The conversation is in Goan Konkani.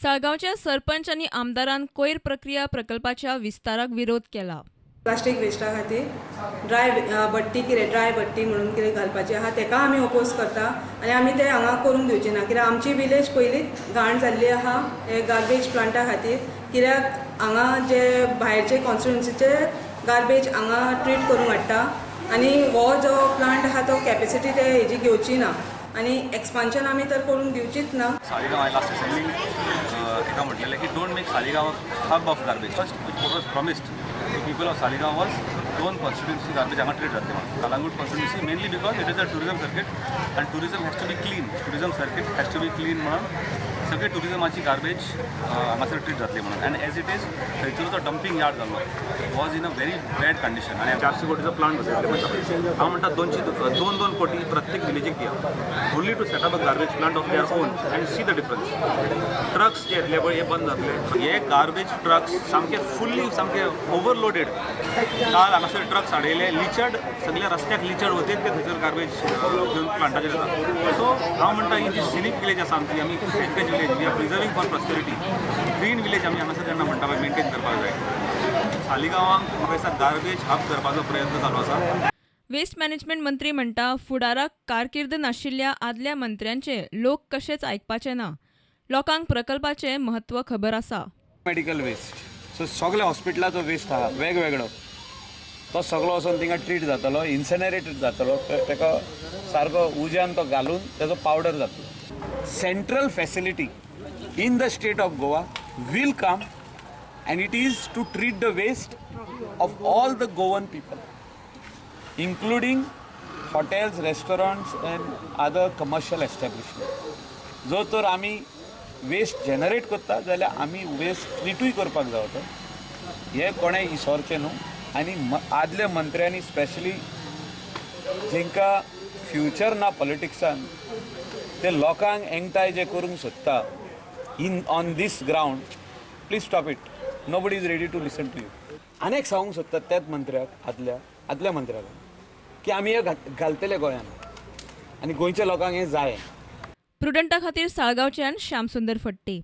साळगांवच्या सरपंच आनी आमदारान कोयर प्रक्रिया प्रकल्पाच्या विस्ताराक विरोध केला. प्लास्टीक वेस्टा खातीर ड्राय भट्टी कितें ड्राय भट्टी म्हणून कितें घालपाची आहा तेका आमी ओपोज करता आनी आमी ते हांगा करूंक दिवचे ना, कित्याक आमची विलेज पयलींच घाण जाल्ली आहा हे गार्बेज प्लांटा खातीर. कित्याक हांगा जे भायरचे कॉन्स्टिट्युन्सीचे गार्बेज हांगा ट्रीट करूंक हाडटा आनी हो जो प्लांट आहा तो कॅपेसिटी ते हेजी घेवची ना आनी एक्सपान्शन आमी तर करूंक दिवचीच ना. सालिगांव लास्ट असेंब्लीन एका म्हटलेलें की don't make Saligao hub of garbage. First what was promised to people of Saligao was दोन कॉन्स्टिट्युन्सी गार्बेज हांगा ट्रीट जातले म्हणून. Calangute constituency mainly because it is a tourism circuit and tourism has to be clean, tourism circuit has to be clean म्हणून सगळे टुरिजमाची गार्बेज हांगासर ट्रीट जातली म्हणून. अँड एज it is थंयसर जो डंपींग यार्ड जाल्लो was in a very bad condition आनी 400 कोटीचो प्लांट बसयतले म्हणटा. हांव म्हणटा 2-2 कोटी प्रत्येक विलेजीक दिया, only to set up a garbage plant of their own and see the difference. Trucks जे येतले पळय हे बंद जातले, हे गार्बेज ट्रक्स सामके फुल्ली सामके ओवरलोडेड. काल हांगासर ट्रक्स हाडयले, लिचर्ड सगल्या रस्त्याक लिचर्ड वते ते थंयसर गार्बेज घेवन प्लांटाचेर येता. सो हांव म्हणटा ही जी सिनीक विलेज आसा आमची, आमी heritage village, we are preserving for prosperity, green village आमी हांगासर जेन्ना म्हणटा पळय मेनटेन करपाक जाय. सालिगांवांक म्हाका दिसता गार्बेज हब करपाचो प्रयत्न चालू आसा. वेस्ट मॅनेजमेंट मंत्री म्हणटा फुडाराक कारकीर्द नाशिल्ल्या आदल्या मंत्र्यांचे लोक कशेच आयकपाचे ना. लोकांक प्रकल्पाचें म्हत्व खबर आसा. मेडिकल वेस्ट सो सगळे हॉस्पिटलाचो वेस्ट आहा वेगवेगळो, तो सगळो वचून थिंगा ट्रीट जातलो, इन्सिनरेटेड जातलो, ताका सारको उज्यान तो घालून ताजो पावडर जातलो. Central facility in the state of Goa will come and it is to treat the waste of all the Goan people, including hotels, restaurants and other commercial establishment. जो तर आमी वेस्ट जनरेट करता जाल्यार आमी वेस्ट ट्रिटूय करपाक जाय तो, हें कोणें इसोरचें न्हू. आनी आदल्या मंत्र्यांनी स्पेशली जेंकां फ्युचर ना पॉलिटिक्सान ते लोकांक एकठांय जे करूंक सोदता in on this ground, please stop it. Nobody is ready to listen to you. आनी एक सांगूंक सोदता त्याच मंत्र्याक, आदल्या मंत्र्याक की आमी हे घालतले गोंयान आनी गोंयच्या लोकांक हें जाय. प्रुडंटा खातीर साळगांवच्यान श्यामसुंदर फट्टे.